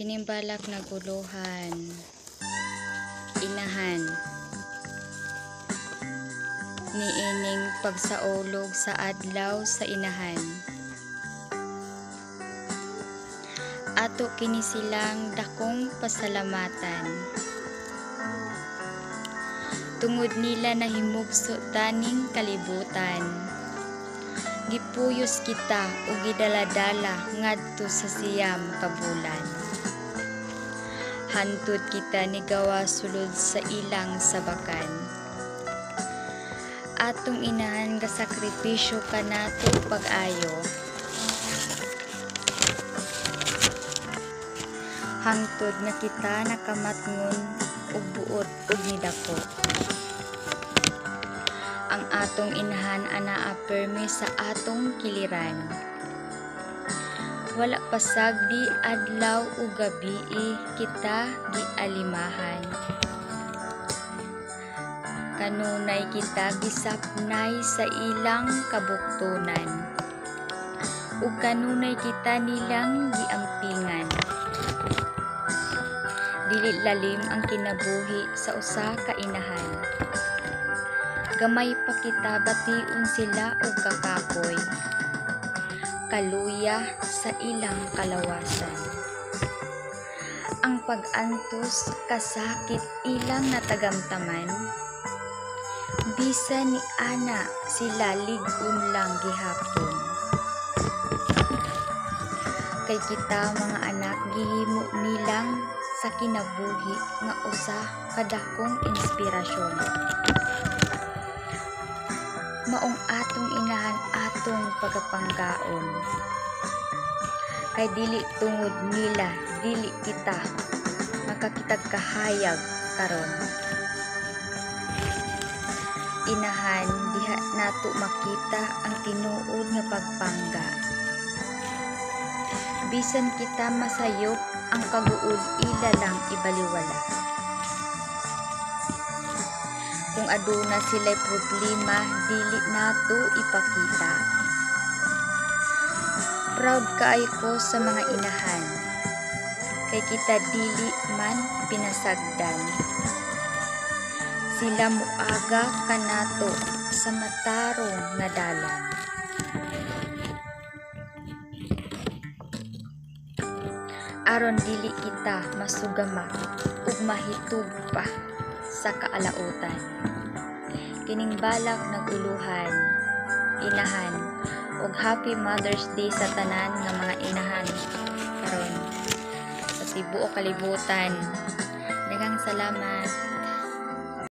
Kining balak naguluhan, inahan, niining pagsaulog sa Adlaw sa Inahan. Ato kini silang dakong pasalamatan. Tungod nila nahimugso taning kalibutan. Gipuyos kita ug gidaladala ngadto sa 9 ka bulan. Hantod kita nigawas sulod sa ilang sabakan. Atong inahan gasakripisyo kanato pag-ayo. Hangtod nga kita nakamatngon og buot ug nidako. Ang atong inahan anaa permi sa atong kiliran. Wala pasagdi adlaw ug gabii kita gialimahan. Kanunay kita gisapnay sa ilang kabuktunan. Ug kanunay kita nilang giampingan. Dili lalim ang kinabuhi sa usa ka inahan. Gamay pa kita bation sila og kakapoy. Kaluya sa ilang kalawasan. Ang pag-antos kasakit ilang natagamtaman. Bisan ni ana sila lig-on lang gihapon. Kay kita mga anak gihimo nilang sa kinabuhi nga usa ka dakong inspirasyon. Maong atong inahan atong pagapanggaon. Kay dili tungod nila dili kita makakitag kahayag karon. Inahan diha nato makita ang tinuod nga pagpangga. Bisan kita masayop ang kaguol ila lang ibaliwala. Kung aduna sila'y problema dili nato ipakita. Proud kaayo ko sa mga inahan. Kay kita dili man pinasagdan. Sila muaga kanato sa matarong nga dalan. Aron dili kita masugama ug mahitog pa sa kaalautan. Kining balak naguluhan, inahan, ug Happy Mother's Day sa tanan nga mga inahan karon sa tibuok kalibutan. Daghang salamat.